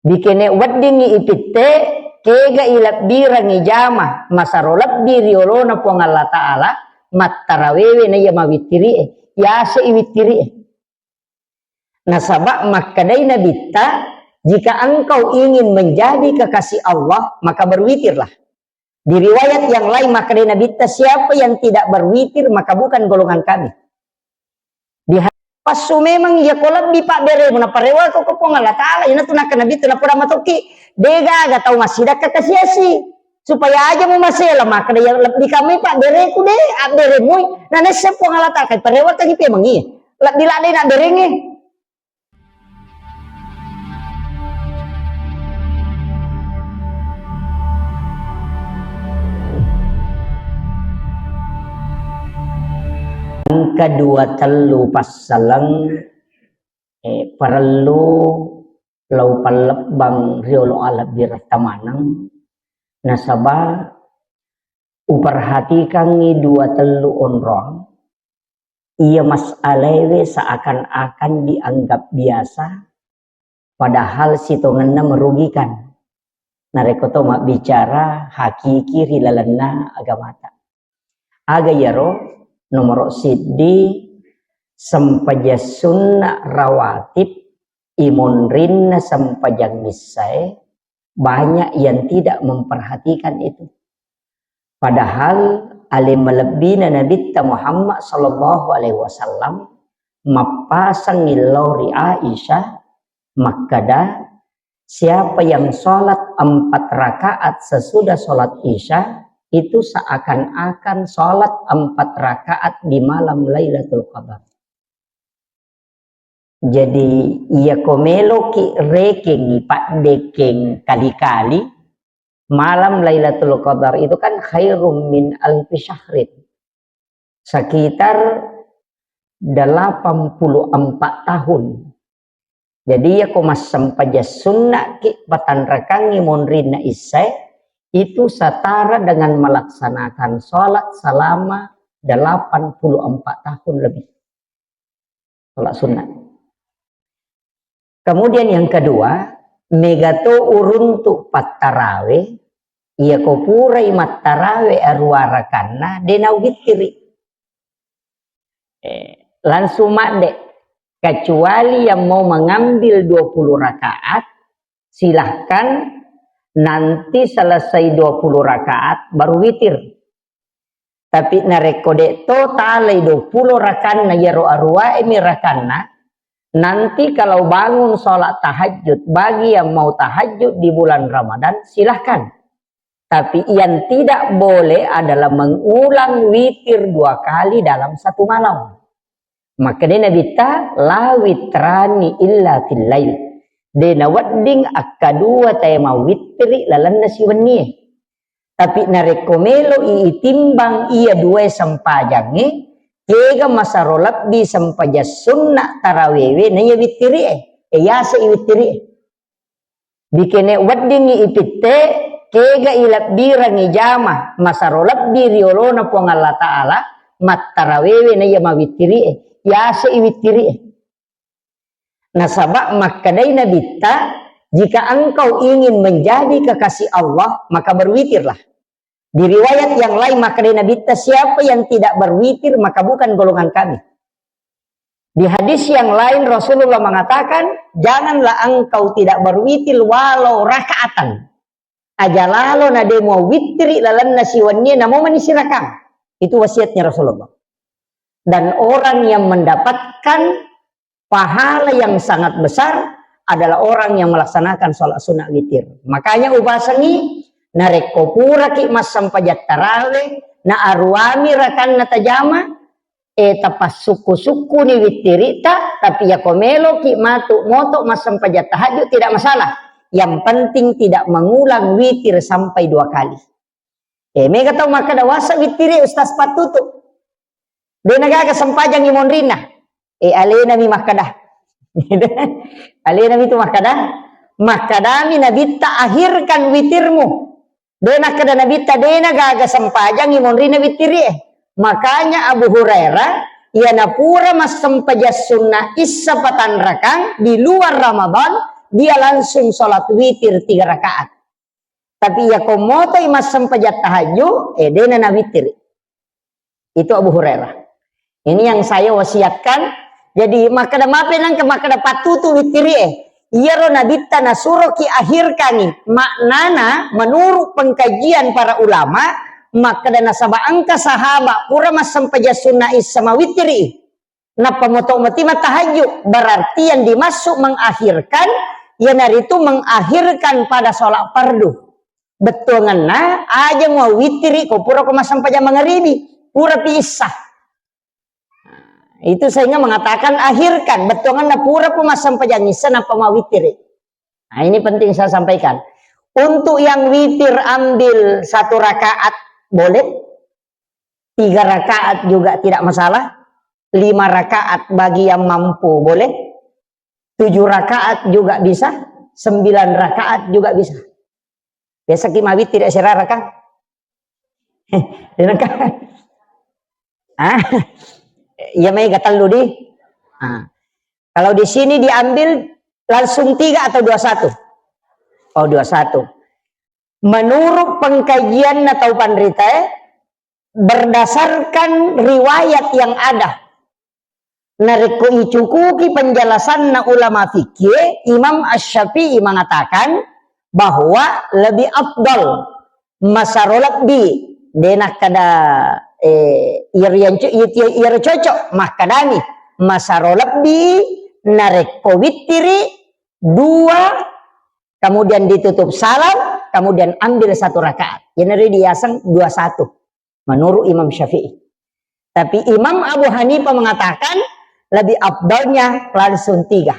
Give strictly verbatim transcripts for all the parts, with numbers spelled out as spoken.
Bikene weddingngi ipitte, kega ilebbirangngi jama masaro lebbi ri olona Puang Allah Ta'ala, mattarawewe naiya mawittiri'e, yase iwittiri'e. Nasaba makkedai Nabitta, "Jika engkau ingin menjadi kekasih Allah, maka berwitirlah." Di riwayat yang lain, makkedai Nabitta, "Siapa yang tidak berwitir, maka bukan golongan kami." Di ha-, passu memang iya ko lebbi pabberemu, naparewako ko Puang Allah Ta'ala, ina tu nakka Nabitta, napoda matokki, degaga tau massidakka kasiasi. Supaya aja mu masela, makkeda iya lebbi kami pabbereku de, abberemui, na nesse Puang Allah Ta'ala, kai parewakkangi pemeng iya. Lebbi ladde na abberengnge. Engka dua tellu passaleng, eh, parellu lao pallebbang riolo alebbiretta maneng, nasaba uperhatikangngi dua tellu onrong, iya masalaewe seakan-akan dianggap biasa, padahal sitongenna merugikan. Narekko to mabbicara hakiki ri lalenna agamata. Aga iyaro? Nomoro siddi, sempajang sunna rawatib, imonrinna sempajang issae, banyak yang tidak memperhatikan itu. Padahal ale malebbina Nabitta Muhammad sallallahu alaihi wasallam mappasangngi lao ri Aisyah, makkeda, "Siapa yang sholat empat rakaat sesudah sholat Isya, itu seakan-akan sholat empat rakaat di malam Lailatul Qadar." Jadi, iya ko meloki rekengngi paddekeng kali-kali, malam Lailatul Qadar itu kan khairum min alfi syahrin. Sekitar delapan puluh empat tahun. Jadi, iya ko massempajang sunnaki patanrakangngi monrinna issae, itu setara dengan melaksanakan sholat selama delapan puluh empat tahun lebih. Sholat sunnah. Kemudian yang kedua, megato uruntu pattarawe, iya ko purai mattarawe arua rakanna, de nauwittiri. Eh, langsung madde, kecuali yang mau mengambil dua puluh rakaat, silahkan, nanti selesai dua puluh rakaat baru witir. Tapi narekko de to talai dua puluh rakanna, iyaro aruaemi rakanna, nanti kalau bangun sholat tahajud, bagi yang mau tahajud di bulan Ramadan, silahkan. Tapi yang tidak boleh adalah mengulang witir dua kali dalam satu malam. Makkedai Nabitta, "La witrani illa fil lail." De nawedding akkadua tae mawittiri lalenna siwennie. Tapi narekko melo'i itimbang iya duae sempajangnge, kega masaro lebbi sempajang sunna tarawewe naiya wittirie, e yase i wittirie. Bikene weddingngi ipitte, kega ilebbirangngi jama masaro lebbi ri olona Puang Allah Ta'ala, mattarawewe naiya mawittirie, yase i wittirie. Nasaba makkedai Nabitta, "Jika engkau ingin menjadi kekasih Allah, maka berwitirlah." Di riwayat yang lain, makkedai Nabitta, "Siapa yang tidak berwitir, maka bukan golongan kami." Di hadis yang lain, Rasulullah mengatakan, "Janganlah engkau tidak berwitir walau rakaatan." Aja lalo na de muawittiri lalenna siwennie, namo mani sirakang. Itu wasiatnya Rasulullah. Dan orang yang mendapatkan pahala yang sangat besar adalah orang yang melaksanakan sholat sunnah witir. Makanya ubasengi, narekko puraki massempajang tarawe, na aruami rakanna tajama, e, tapassukku-sukkuni wittirita, tapi yako meloki matu moto massempajang tahajud, tidak masalah. Yang penting tidak mengulang witir sampai dua kali. Eh, mega tau makkeda, "Wasa wittiri, Ustaz, pattutu. De nagaga sempajangngi monrinna." Eh, alenami makkeda. Alenami tu makkeda. Makkedami Nabitta, "Akhirkan witirmu." De nakkeda Nabitta, "De nagaga sempajangngi monrinna wittirie." Makanya Abu Hurairah, iya napura massempajang sunna issa patanrakang di luar Ramadan, dia langsung sholat witir tiga rakaat. Tapi iya ko motoi massempajang tahajud, eh, dena na witiri. Itu Abu Hurairah. Ini yang saya wasiatkan. Jadi, makkeda mape nangka makkeda patutu witiri, eh. Iyaro nabitta nasuroki akhirkangi. Maknana, menurut pengkajian para ulama, makkeda nasaba engka sahabat pura massempajang sunna issa mawitiri. Nappa moto mati mattahajud. Berarti yang dimaksud mengakhirkan, iyanaritu mengakhirkan pada sholat fardu. Bettuanganna, aja mua witiri ko pura ko massempajang mangaribi, pura pi issa. Itu sehingga mengatakan akhirkan, bettuanganna pura ko massempajang issa nappa mua witiri. Nah, ini penting saya sampaikan. Untuk yang witir ambil satu rakaat boleh, tiga rakaat juga tidak masalah, lima rakaat bagi yang mampu boleh, tujuh rakaat juga bisa, sembilan rakaat juga bisa. Biasa ki mawitiri asera raka? Raka? Ah, iya mai gatellu di. Ah. Kalau di sini diambil langsung tiga atau dua satu? Oh, dua satu. Menurut pengkajian atau panrita, eh, berdasarkan riwayat yang ada, narekko icukuki penjelasanna ulama fikih, Imam Asy-Syafi'i mengatakan bahwa lebih afdal masaro lebbi, de nakkeda, eh, iyaro yancu-, iya-, iyaro cocok, makkedani masaro lebbi narekko wittiri dua, kemudian ditutup salam, kemudian ambil satu rakaat. Jadi diaseng dua satu menurut Imam Syafi'i. Tapi Imam Abu Hanifah mengatakan lebih afdalnya langsung tiga.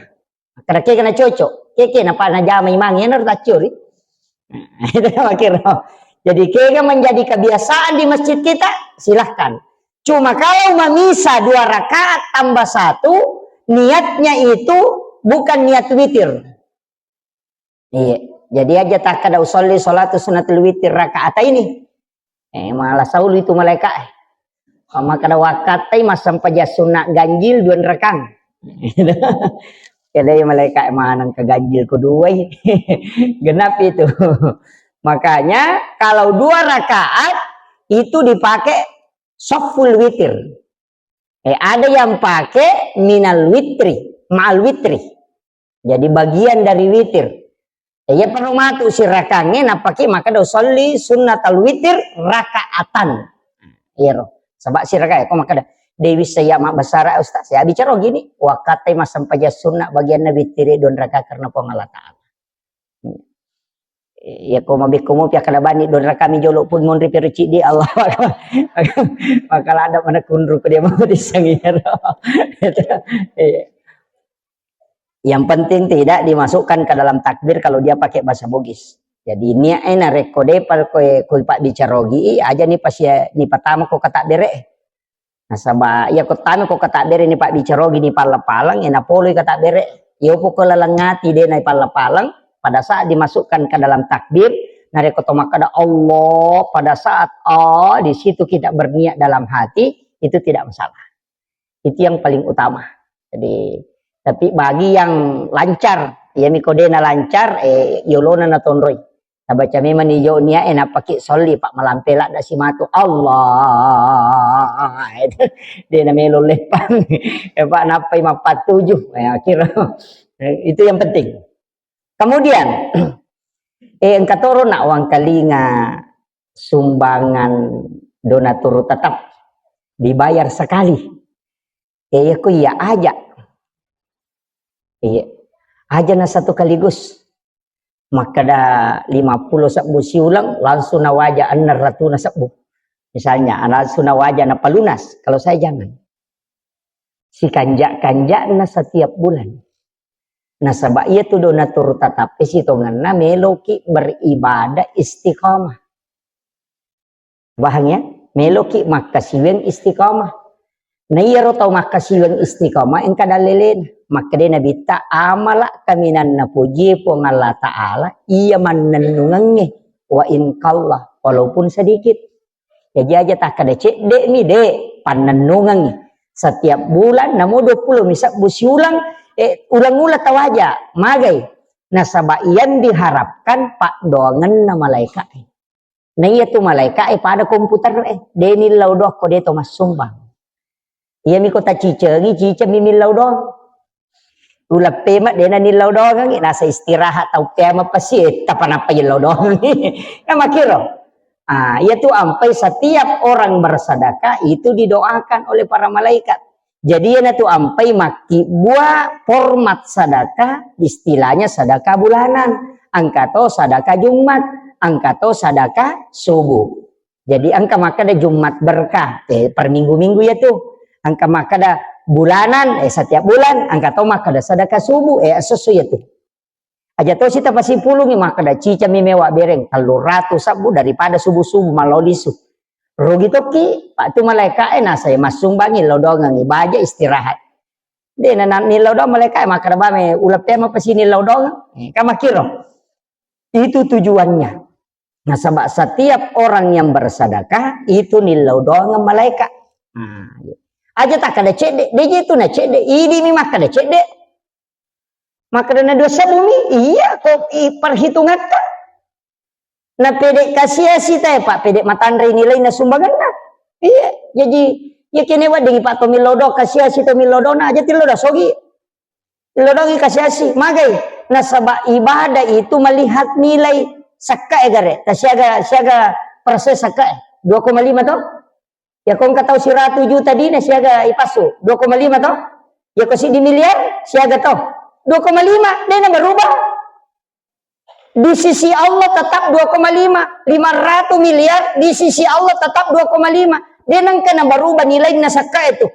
Karena kega na cocok, keke napa najama imang, ya harus tacuri. Itu kira. Jadi kega menjadi kebiasaan di masjid kita, silahkan. Cuma kalau memisah dua rakaat tambah satu, niatnya itu bukan niat witir. Iya. Jadi aja takkada usolli sholatu sunnatul witir rakaataini. Eh, malah saulu itu malaika, eh. Makkada wakkatai massempajang sunna ganjil dua rakang. Kedai malaika maneng ke ganjil kedua. Genap itu. Makanya kalau dua rakaat itu dipakai saful witir. Eh, ada yang pakai minal witri, ma'al witri. Jadi bagian dari witir. Eh, iya perlu matu sirakangnge, napaki makkada usolli sunnatal witir rakaatan. Iyaro. Saba sirakang, ko makkada, "Dewi saya mak besara, Ustaz." Ya bicara gini, "Wakkatai massempajang sunna bagianna witir dua rakaat karena Puang Allah Ta'ala." Iya, ko mabekko mopi akkada bani dua rakami jolo pun monri pero cidi Allah. Maka lada mana kunru ko dia mau disangiro. Iya. Yang penting tidak dimasukkan ke dalam takbir kalau dia pakai bahasa Bugis. Jadi niat e narekko depa koe, koe pabbicara ogi, aja ni pasia, ni patama ko kata bere. Nasaba iya ko tami ko kata bere ni pabbicara ogi ni palla-pallang, e napoloi kata bere. Iyo poko laleng ati de na palla-pallang, pada saat dimasukkan ke dalam takbir, narekko to makkada Allah, pada saat ah di situ kita berniat dalam hati, itu tidak masalah. Itu yang paling utama. Jadi, tapi bagi yang lancar, iya miko dena lancar, eh, yolona natonroi. Nabaca memang ni jo niat, eh, napaki solli, Pak, malampe ladda simatu. Allah. Dena melo lepang. Eh, Pak, nappai mappatuju. Eh, akhirnya, eh, itu yang penting. Kemudian, eh, engka toro nak wangkalinga sumbangan donatur tetap dibayar sekali. Eh, iya ko iya aja. Iya. Aja na satu kaligus. Makkada lima puluh sebbu siuleng, langsung nawaja enneng ratuna sebbu. Misalnya, langsung nawaja napalunas. Kalau saya jangan. Sikanja-kanjana setiap bulan. Nasaba iya tu donatur tatappe sitongenna meloki beribadah istiqamah. Pahang ya? Meloki makkasiwiang istiqamah. Na iyaro tau makkasiwiang istiqamah engka dallelena. Makkeda Nabitta, amala kaminanna pojie Puang Allah Ta'ala, iya mannennungengnge, wa in qalla, walaupun sedikit. Jaji aja takkada cedde'mi, de, pannennungengngi. Setiap bulan, namo dua puluh mi sebbu siuleng, eh, ulang-ulang tawaja, magai. Nasaba yang diharapkan paddoangenna malaika'e. Na iya tu malaika'e pada komputer e, de nillau doang ko de to massumbang. Iya mi ko tacicengi, ciceng mi millau doang. Uleppe ma de na nillau doang, nasa istirahat tau pema pasi, eh, tapa napa illau doang. Kan makiro. Ah, iya tu ampai setiap orang bersedekah itu didoakan oleh para malaikat. Jadi, iyanatu ampai makkibbua format sadaka, istilahnya sadaka bulanan. Engka to sadaka Jumat, engka to sadaka subuh. Jadi, engka makkeda Jumat berkah, eh, per minggu-minggu iya tu. Engka makkeda bulanan, eh, setiap bulan, engka to makkeda sadaka subuh, eh, esso-esso iya tu. Aja tosi tapasipulungi makkeda, cicami mewa bereng, tellu ratu sabbu daripada subuh-subuh malao lisu. Rugi tokki, Pak, tu malaika'e nasai massumbangi lao doangengi, baja istirahat. De na, na nillau doang malaika'e makkeda, bame, uleppe mapasini lao doang. Eh, kan makkiro. Itu tujuannya. Nasaba setiap orang yang bersedekah itu nillau doang malaikat. Nah, iya. Aja takkeda cedde, de je tu na cedde, idi mi makkeda cedde. Makkeda na dua sebbu mi, iya ko i perhitungatta. Na pede kasiasi tae, Pak, pede matanre nilaina sumbanganna. Iya, jaji iya kene weddingi, Pak, to millau doang kasiasi, to millau doang na aja tillau doang sogi. Tillau doangi kasiasi, magai. Nasaba ibadah itu melihat nilai sakkae gare. Ta siaga, siaga persen sakkae. Dua koma lima to? Ya, ko engka tau siratu juta dina siaga ipassu, dua koma lima to? Ya, ko siddi miliar siaga to? Dua koma lima, de na berubah. Di sisi Allah tetap dua koma lima, lima ratu miliar, di sisi Allah tetap dua koma lima. De nengka na berubah nilainna sakkae tu.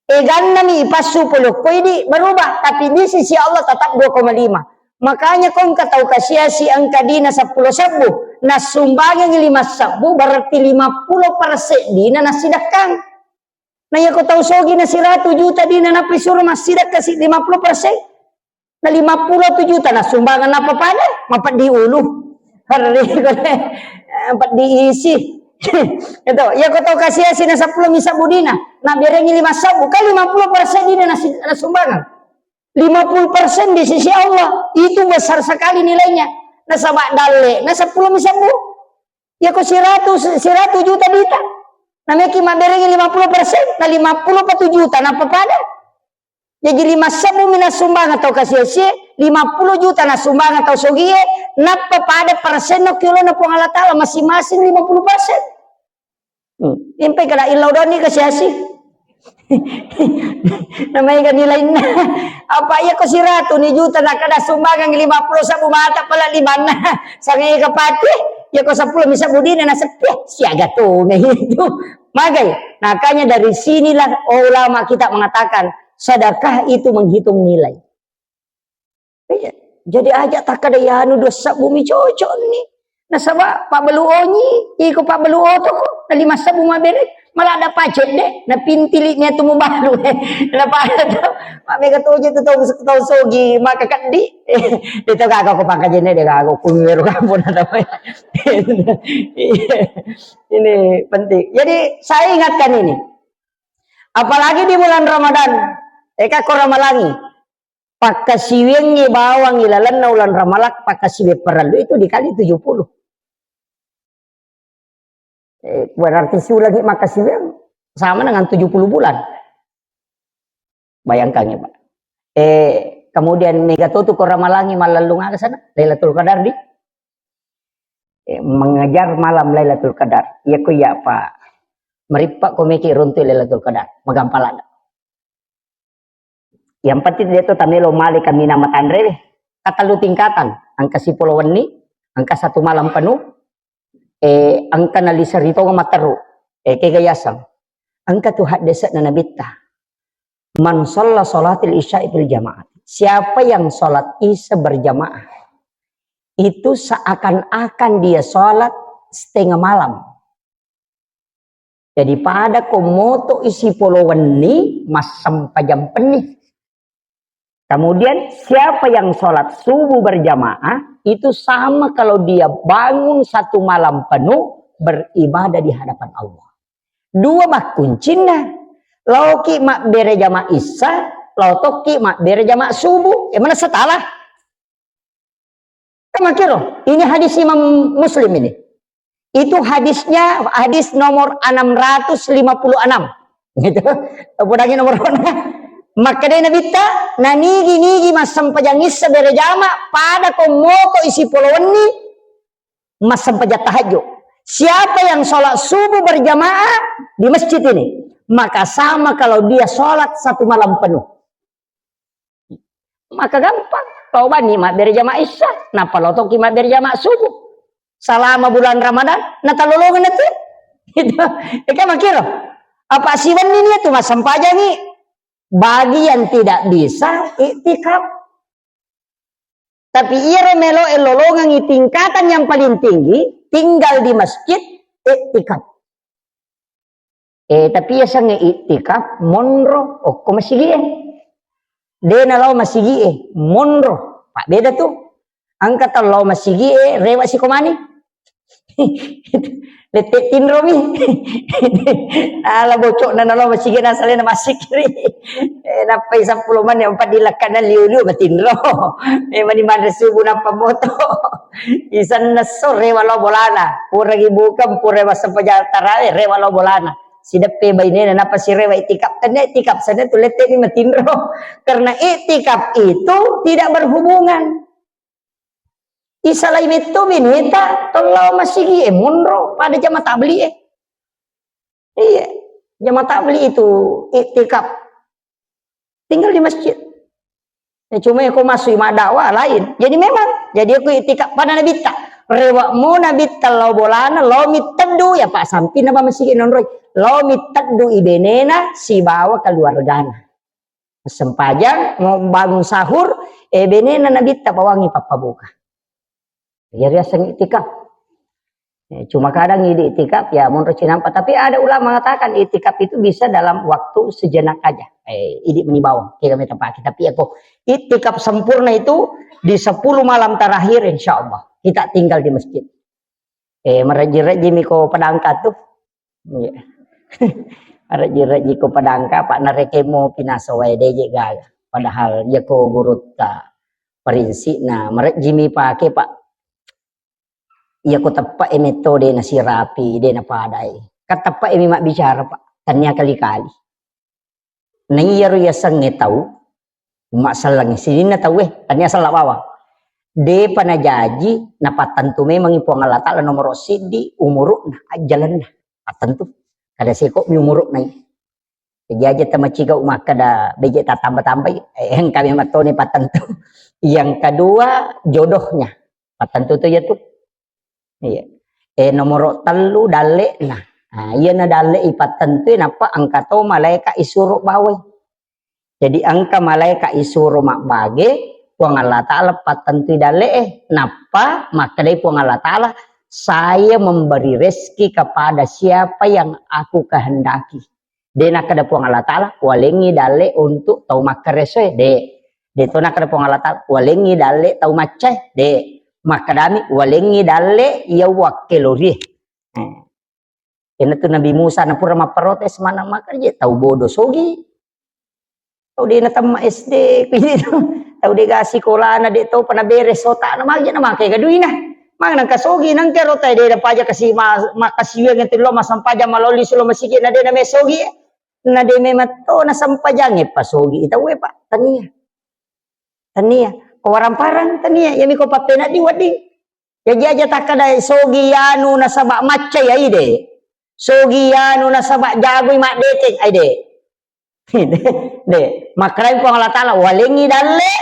Eganna mi ipassu polokko idi berubah, tapi di sisi Allah tetap dua koma lima. Makanya ko engka tau kasiasi engka dina seppulo sebbu, nassumbangengi lima sebbu, berarti lima puluh persen dina nassidekkang. Na iya ko tau sogi na siratu juta dina nappi suro massidekka si lima puluh persen. Na lima puluh tu juta nassumbangeng nappa pada, mapeddi ulu. Harri ko le, eh, peddi isi. Itu, iya ko tau kasiasi na seppulo mi sebbu dina, naberengi lima sebbu, kan lima puluh persen dina nasi-, nassumbangeng. Lima puluh persen di sisi Allah, itu besar sekali nilainya. Nasaba dalle, na seppulo mi sebbu. Iya ko siratu, siratu juta dita. Nameki maberengi lima puluh persen, na lima puluh pa tu juta, nappa pada. Jaji lima sebbu mi nassumbangeng tau kasiasie, lima puluh juta nassumbangeng tau sogie, nappa pada persenna ki olona Puang Allah Taala masing-masing lima puluh persen. Hmm. Impai kada illau doang ni kasiasi. Namanya kan nilainna. Apa iya ko siratu ni juta na kada sumbangang lima puluh sebbu mata pala limanna. Sangai kapati, iya ko seppulo mi sebbu dina na sepi, siaga tu na itu. Magai. Makanya dari sinilah ulama kita mengatakan, sedekah itu menghitung nilai. Iya. Jadi aja takkada iyanu dua sebbu mi cocok ni. Nasaba pabbalu onyi, iko pabbalu otoko, na lima sebbu mabere, malah ada pacet de, na pintili ni tu mubalu. Na pada tu, mega toje tu tau, tau sogi, maka kaddi. Itu kagak aku pakai jene de kagak aku ngero kampung ada. Ini penting. Jadi saya ingatkan ini. Apalagi di bulan Ramadan, eka ko Ramalangi, pakkasiwiangngi bawang ilalenna uleng Ramalak, pakkasiwiang parellu itu dikali tujuh puluh. Eh, berarti siulangi makkasiwiang sama dengan tujuh puluh bulan. Bayangkan ya, Pak. Eh, kemudian mega to tu ko Ramalangi mallellung aga sana, Lailatul Qadar di, eh, mengejar malam Lailatul Qadar. Iya ko iya, Pak. Merippa ko meki runtu Lailatul Qadar, magampalada. Yang penting dia tu tamelo male kaminang matanre deh. Katellu tingkatan, engka sipolo wenni, engka satu malam penuh, eh, engka naliseri tonga matteru. Eh, kega yaseng. Engka tu haddese'na Nabitta. Man shalla shalatil isya'i fil jamaah. Siapa yang sholat isya berjamaah, itu seakan-akan dia sholat setengah malam. Jadi pada ko moto isi polo wenni, massempajang penni. Kemudian siapa yang sholat subuh berjamaah, itu sama kalau dia bangun satu malam penuh beribadah di hadapan Allah. Dua makkuncinna. Laoki mabbere jama isya, lao tokki mabbere jama subuh. Eh, mana satalah? Kan makkiro, ini hadis Imam Muslim ini. Itu hadisnya, hadis nomor enam ratus lima puluh enam. Gitu. Podangi nomor Makkedai Nabitta, nanigi-nigi massempajang issa berejama, pada ko moko isi polo wenni, massempajang tahajud. Siapa yang sholat subuh berjamaah di masjid ini, maka sama kalau dia sholat satu malam penuh. Maka gampang. Lao banni mabbere jamaah isya, nappa lao toki mabbere jamaah subuh. Selama bulan Ramadan, natalolongeng tu. Gitu. Eka makkiro. Apa siwenni nia tu massempajangi bagi yang tidak bisa iktikaf. Tapi iyaro melo e lolongengi tingkatan yang paling tinggi, tinggal di masjid, iktikaf. Eh, tapi yasengnge iktikaf, monro, okko masigie. De nalao masigie, monro. Pak beda tu. Engka tau lao masigie, rewa sikomani. Lette tinromi. Ala bocokna nalao masigie, nasalena masikiri. Eh, nappai seppulo menit, empat dilakkana liu-liu matinro. Eh, mani manre subuh nappa moto. Isenna esso rewa lao bolana. Puragi bukeng, pura massempajang tarawe, rewa lao bolana. Sideppe bainena, nappa sirewa iktikaf. Tennia iktikaf, senna tu lette ni matinro. Karena iktikaf itu tidak berhubungan. Isalai metto beneta, tolao masigi e, monro, pada jama tabli e. Iya, jama tabli itu iktikaf. Tinggal di masjid. Ya, cuma ko masui madakwa lain. Jadi memang, jadi aku iktikaf pada Nabitta. Rewa mo Nabitta lao bolana, lao mitteddu, ya Pak Sampi na ba masigi nonroi. Lao mitteddu ibenena sibawa keluargana. Sempajang, mau bangun sahur, eh, benena Nabitta bawangi pappabuka. Jadi riaseng iktikaf. Eh, cuma kadang idi iktikaf, ya, monro cinampa. Tapi ada ulama mengatakan iktikaf itu bisa dalam waktu sejenak aja. Eh, idi meni bawang, kira meta pakai. Tapi aku iktikaf sempurna itu di sepuluh malam terakhir, insya Allah. Kita tinggal di masjid. Eh, marejji-rejji mi ko padangka tu. Iya. Marejji-rejji ko padangka, Pak, narekemo pinaso wae deje gaga. Padahal iya ko gurutta parinsi na marejji mi pake, Pak. Iya ko teppe e metode na sirapi, de na padai. Kan teppe e mi mabbicara, Pak. Tania kali-kali. Na iyaro yasengnge tau, umma sellengnge, sininna tauwe, tania sella bawang. Depa najaji, napattentu memangngi Puang Allah Ta'ala nomoro siddi, umuru'na, ajjalenna. Pattentu. Kada seko mi umuru'na. Jaji tamaciga makkeda beje tatamba-tambai, eh, engka memang toni pattentu. Yang kedua, jodohnya. Pattentu tu ya tu. Iya. Eh, nomoro tellu, dalle'na. Nah, iyana dalle ipattentui, nappa engka to malaeka isuro bawai. Jadi engka malaeka isuro mabbage, Puang Allah Ta'ala pattentui dalle'e. Nappa makkedai Puang Allah Ta'ala, "Saya memberi rezeki kepada siapa yang aku kehendaki." De nakkeda Puang Allah Ta'ala, "Walengngi dalle untuk tau makkaresoe." De. De to nakkeda Puang Allah Ta'ala, "Walengngi dalle tau maccae." De. Makkedami, "Walengngi dalle iya wakkelorie." Eh. Iyanatu Nabi Musa napura mapprotes maneng makkeda, "Tau bodo sogi. Tau de natemma S D, tau de ga sikolana, de topa naberes otana, magi na make gaduina. Magi nangka sogi, nangka rota de napaja kasi ma-, makkasiwiang itu lo masampajang maloli sulo masigi na de name sogi." Na de memang to nasampajangnge pasogi tauwe, Pak. Tania. Tania. Ko warang-parang, tania. Iyami ko pappena di wedding. Jaji aja takkeda sogi anu nasaba maccai, ai de. Sogi anu nasaba jagoi maddekeng, ai de. De, makkedai Puang Allah Ta'ala, "Walengngi dalle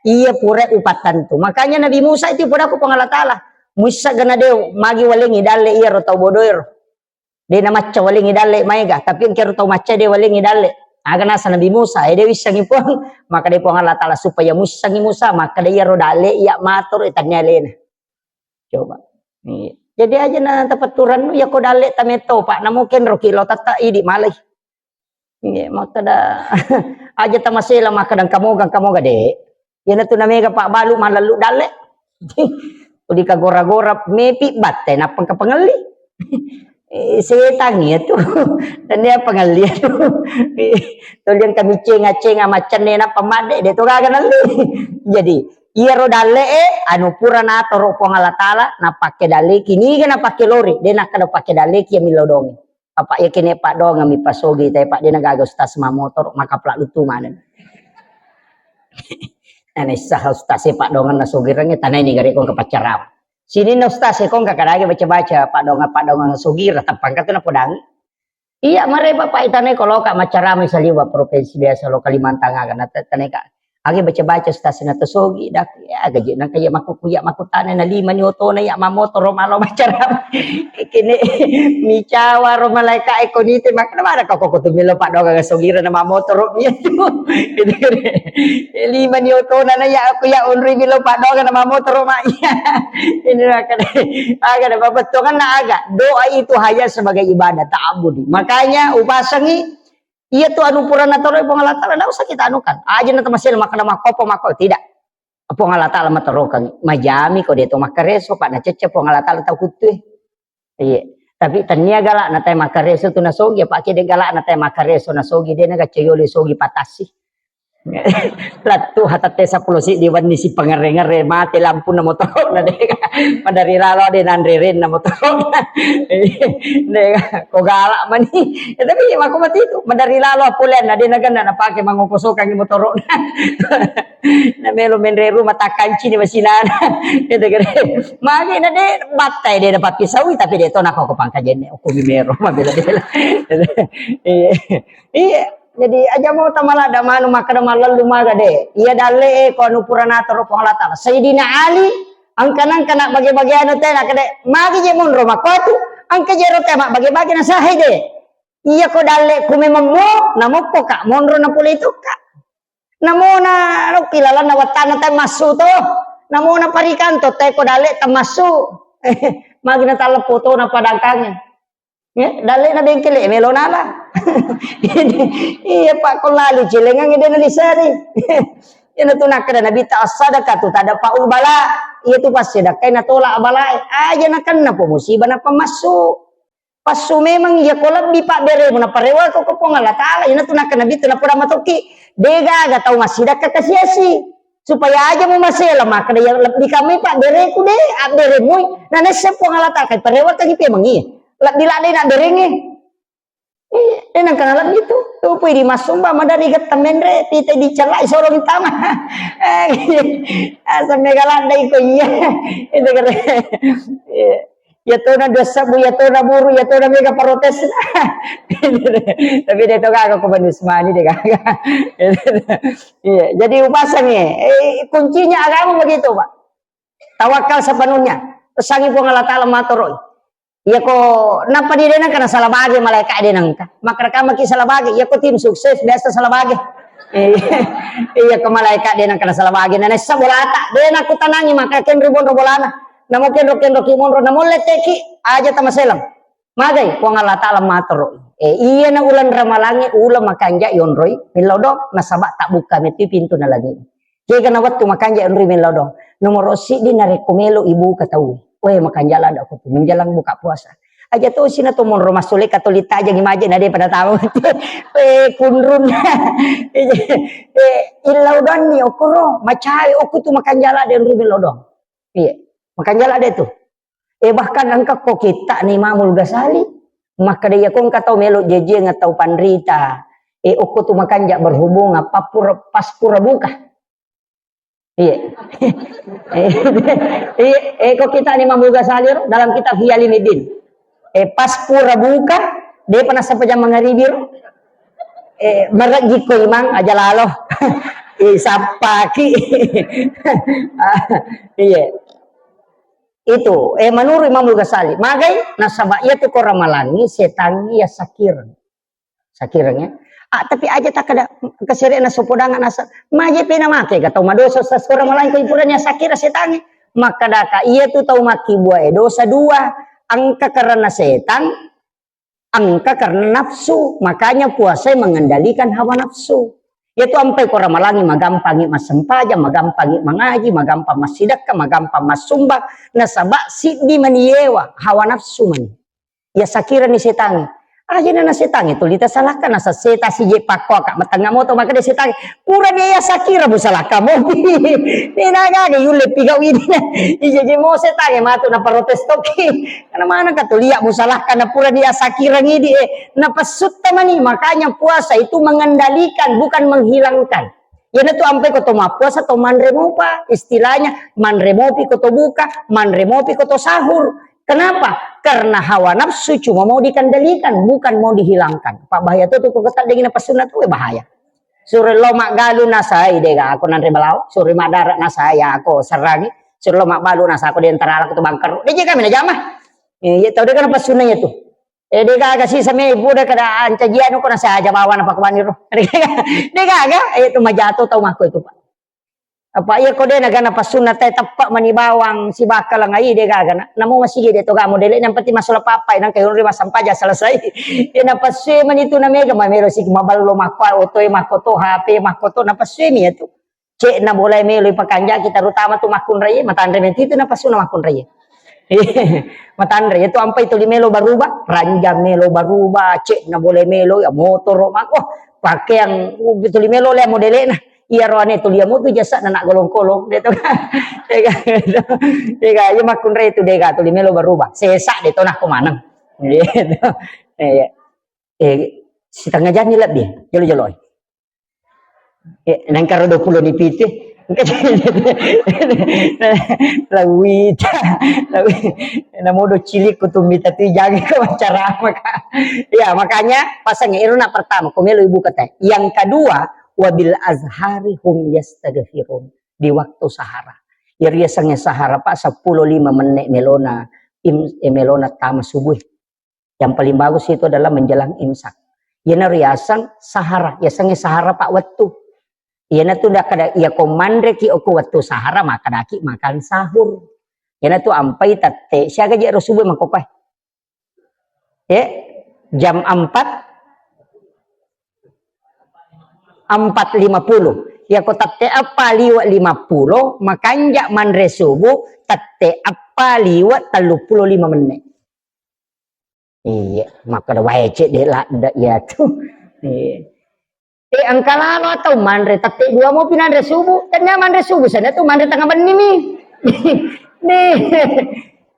iya pura upattentu." Makanya Nabi Musa itu pura ku Puang Allah Ta'ala, "Muissa gana de magi walengngi dalle iyaro tau bodoero." De namacca walengngi dalle maega, tapi engkero tau macca de walengngi dalle. Aga nasa Nabi Musa, eh, de wissengi Puang, makkedai Puang Allah Ta'ala supaya muissengi Musa, makkeda iyaro dalle iya matoro itannia alena. Coba. Iya. Jadi aja na tapatturannu, ya ko dalle tametto, Pak, namo kenro ki lo tetta idi malai. Iya, makkeda aja tamasela makkeda engka moga, engka moga, de. Iyanatu namega pabbalu malellu dalle. Tuli kagora-gora mepi batte nappa engka pangelli. Eh, setan iya tu. Tania pangelli tu. Tuli engka micenga-cenga maccenne nappa madde, de to gaga nalli. Jadi, Iyaro dalle'e anu pura natoro Puang Allah Taala, napakke dalleki, niga napakke lori, de nakkeda pakke dalleki ya millau donge. Apa iya kene paddoangeng mi pasogi, tapi pak de nagaga ustaz mamotoro, maka pelalu tu maneng. Nana issa ustaz e paddoangeng nasogirengnge, tanai ni gare kong kepaccaram. Sininna ustaz e kong kakadage baca-baca paddoangeng-paddoangeng sogireng, tappangka tu napodangi. Iya, mare Bapak itanai ko loka maccarama saliwa provinsi biasa lo Kalimantan aga na te-, tanai ka. Age baca-baca stasina tosogi dak ya gaji nang kaya maku kuya maku tane na lima ni otona ya mamotoro malo maccarama. Kene micawa ro malaika e konite makna mana kau koko tu melo paddoangeng sogira na mamotoro mi tu. Lima ni otona na ya aku ya onri melo paddoangeng na mamotoro ma iya. Ini makna aga na babettuanganna aga. Doa itu hanya sebagai ibadah, ta'abbudi. Makanya upasangi, iya tu anu pura natoroi Puang Allah Taala, ndak usah kita anukan. Aja na tamasel makkeda makkopo makko, tidak. Puang Allah Taala matorokang. Majami ko de to makkareso, pak nacecce Puang Allah Taala tau kuttue. Iya. Tapi tania galak na tai makkareso tu nasogi, apa kede galak na tai makkareso nasogi, de na gacce yole sogi patasi. Lattu hatatte seppulo siddi wenni si pangere-ngere mate lampuna motoro na de. Madari lalo de nanre renna motoro. De ko galak mani. Ya, tapi mako mati itu madari lalo apulen na de na gana na pake mangokosokangi motoro. Na melo menre rumah takanci ni masinana. Itu gede. Magi na de battai de na papisaui tapi de to na koko pangkajenne. Okumi mero mabela-bela. Iya. Iya. Jadi aja mo tamaladda manu makkeda mallallu maga de. Iya dalle e ko anu pura natoro Puang Allah Taala. Sayyidina Ali angka-nangka na bage-bage anu te nakkeda magi je monro makkotu angka je ro te mabbage-bage na sahe de. Iya ko dalle ku memang mo namokko ka monro na pole itu ka. Namona lokki lalanna wattanna te massu to. Namona parikanto te ko dalle te massu. Magi na talle foto na padangkange. Ya, dalle na bengkele melo nala. Iya, Pak, ko lalu cilengang de na lisari. Iya, na tu nakkeda Nabi ta as-sadaqatu tadfa'ul bala. Iya tu pas sedekah na tolak bala. Aja na kenna po musibah na pamassu. Passu memang iya ko lebbi pabberemu na parewa ko ko Puang Allah Taala. Iya na tu nakkeda Nabi tu na poda matoki. De gaga tau massidakka kasiasi. Supaya aja mu masela makkeda ya lebbi kamai pabbereku de abberemui. Na nesse Puang Allah Taala kai parewa kagi pemang iya. Lebbi ladde na berenge. Iya, eh, nangka nalebbi tu. Tupui di masumba madari getta menre pite dicellai soro tama. Eh, asam mega ladde iko iya. Itu kere. Iya. Ya tona dosa bu, ya tona buru, ya tona mega protes. Tapi de to gaga ko Bani Usmani de gaga. Iya, jadi upasangi. Eh, kuncinya agama begitu, Pak. Tawakal sepenuhnya. Pesangi Puang Allah Taala matoroi. Iya ko nappa di denang kana salah bage malaika denang ka. Makrekamaki salah bage. Iya ko tim sukses biasa salah bage. Iya ko malaika denang kana salah bage. Nana issa bolata. Denang ku tanangi maka kenri bonro bolana. Namo kenro kenro ki monro namo letteki aja tamaselang. Magai Puang Allah Taala matoro. Eh, iya na ulang ramalangi ulang makanja yonroi. Millau dong nasaba tak buka meti pintu na langi. Kega na wettu makanja enrui mellau dong. Nomoro siddi narekko melo ibuka tau. Weh, makanja ladda ko tu menjelang buka puasa. Aja to sina to monro masule katoli tajangi maje na de pada tahu. Eh, kunrun. Eh, illau dong ni okoro macai oku tu makanja ladda enrui mellau dong. Iya. Makanja ladda tu. Eh, bahkan engka ko kitta ni Imamul Ghazali. Makkeda iya ko engka tau melo jejieng tau panrita. Eh, okko tu makanja berhubungan pas pura buka. Iya. Iya, eh, ko kita ni Imam Ghazali ro, dalam kitab Ihya Ulumuddin. Eh, pas pura buka, depa nasappa jam mangaribi ro. Eh, marejji ko imang aja lalo. Eh, sappaki. Ah, iya. Itu, eh, menurut Imam Ghazali, magai nasaba iya tu ko ramalangi setangi ya sakir. Sakireng ya. Ah, tapi aja tak ada keserena sopodangan asa. Maje pena make ga tau madosa sasora malain ko ipuranya sakira setangi. Maka daka iya tu tau maki buah dosa dua. Engka karena setan, engka karena nafsu. Makanya puasa mengendalikan hawa nafsu. Yaitu ampai ko ramalangi magampangi massempajang, magampangi mangaji, magampang massidekka, magampang massumbang. Nasaba siddi maniewa hawa nafsu mani. Ya sakirani setangi. Aja na setang itu lita salahkan, nasa seta sije pakko ka matengnga moto, maka de setang pura de ya sakira bu salahkan mopi. Ni na gaga yulle pigau ini. Ije je mo setang matu na protes toki. Karena mana ka tulia bu salahkan na pura de ya sakira ngidi, eh. Na pasutta mani, makanya puasa itu mengendalikan, bukan menghilangkan. Iyanatu ampai ko to mappuasa to manre mopa, istilahnya manre mopi ko to buka, manre mopi ko to sahur. Kenapa? Karena hawa nafsu cuma mau dikendalikan, bukan mau dihilangkan. Pak, bahaya tu, tu ko kata dengin apa sunat tu bahaya. Sure lo maggalu nasai dega aku nanre balawa, sure madara nasai aku serangi, sure lo magbalu nasa aku di antara aku tu bangker. Dia je kami na jama. Iya, tau dega apa sunatnya tu. Eh, de gaga sisa me buda kada ancajianu ko nasa aja bawa na pakuani ro. De gaga, eh, tu majato tau mako itu, Pak. Apa iya ko de na gana pasunna te teppa mani bawang si bakal ngai de gaga na. Namo masigi de to gamo dele yang penting masuk papa nang kayu ri masampaja selesai. Dia na pasue mani tu na mega mamelo si maballo mako oto e mako to H P mako to na pasue mi ya tu. Cek na boleh melo ipakanjaki, terutama tu makkunrai, matanre menti tu na pasuna makkunrai. Matanre itu ampai tuli melo baruba, ranjang melo baruba, cek na boleh melo ya motoro mako, pakaian uh, tuli melo le modelena. Iya roane tuli ya mutu jasa na nak golong-kolong de to. Dega, dega, iya makkunrai tu dega tuli melo baruba. Sesa de to nak ko maneng. Gitu. Iya. Eh, setengah jam ni lebih. Jolo-jolo. Eh, nangkaro dua puluh ni piti. Lawita. Lawi. Namodo cilik kutumbita tu jagi ko macarama ka. Ya, makanya pasang ero na pertama, ko melo ibu kata. Yang kedua, wabil azhari hum yastaghfirun. Di waktu sahara. Ya, riasange sahara, Pak, sepuluh lima menit melona, im, eh, melona tama subuh. Yang paling bagus itu adalah menjelang imsak. Iyana riaseng sahara, yasengnge sahara pak wettu. Iyana tu nda kada, iya ko manreki okko wettu sahara, makadaki makan sahur. Iyana tu ampai tette, siaga je ro subuh mangkokkoe. Eh, jam empat, empat lima puluh. Iya ko tette eppa liwe lima puluh, makanja manre subuh, tette eppa liwe tellu puluh lima menit. Iya, makkeda wae cek de ladde iya tu. Iya. Eh, engka lalo atau manre tette dua mopi nanre subuh. Tennia manre subuh, sana tu manre tengah benni mi. Nih.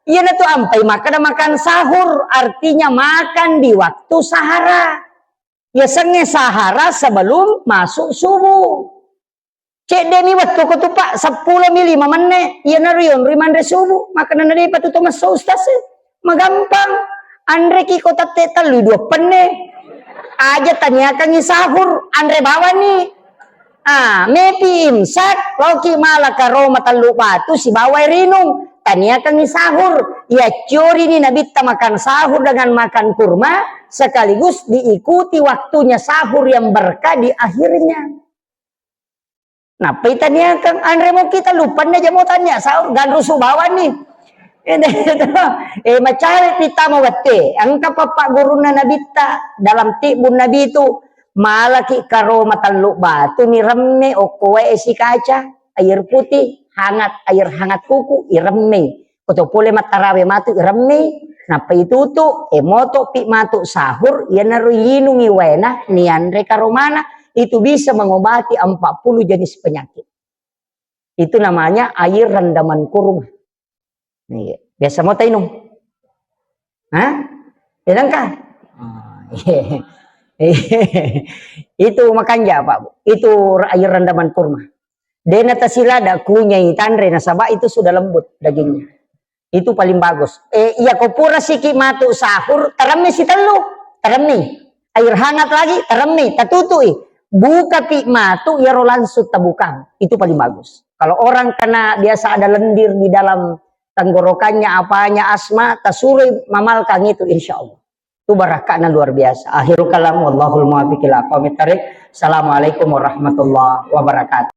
Iya na tu ampai makkeda makan sahur, artinya makan di waktu sahara. Yasengnge sahara sebelum masuk subuh. Cedde mi wettu ko tu, Pak, seppulo mi lima menne, iyanaro yonroi manre subuh, makana na depa tu to messo ustaz e. Magampang. Anreki ko tette tellu dua penne. Aja taniakangi sahur, anre bawani. Ah, mepi imsak, loki mala karoma tellu batu sibawa rinung. Taniakangi sahur. Iya ciorini nabitta makan sahur dengan makan kurma, sekaligus diikuti waktunya sahur yang berkah di akhirnya. Nappai taniakang anre mo kita lupanna jamo tania sahur ganrusu bawani. Eh, macawe pita mo wette. Engka pappa gurunna nabitta dalam tibbun nabi tu malaki karoma tellu batu ni remme okko wae sikaca, air putih, hangat, air hangat kuku, iremme. Koto pole mattarawe matu iremmei, nappa itutu, e moto pi matu sahur, iyanaro yinungi waena, nianre karomana, itu bisa mengobati empat puluh jenis penyakit. Itu namanya air rendaman kurma. Iya. Biasa mo tainung? Hah? Enangka? Ah, iya. Itu makanja, Pak. Itu air rendaman kurma. Dena tasilada kunyai tanre nasaba itu sudah lembut dagingnya. Itu paling bagus. Eh, iya ko pura siki matu sahur, teremmi sitellu, teremmi. Air hangat lagi, teremmi, tatutui. Buka pi matu iyaro langsung tabukang. Itu paling bagus. Kalau orang kena biasa ada lendir di dalam tenggorokannya, apanya, asma, tasurui mamalkang itu insya Allah. Itu barakahna luar biasa. Akhirul kalam, wallahul muwaffiq ila aqwamit thariq. Assalamualaikum warahmatullahi wabarakatuh.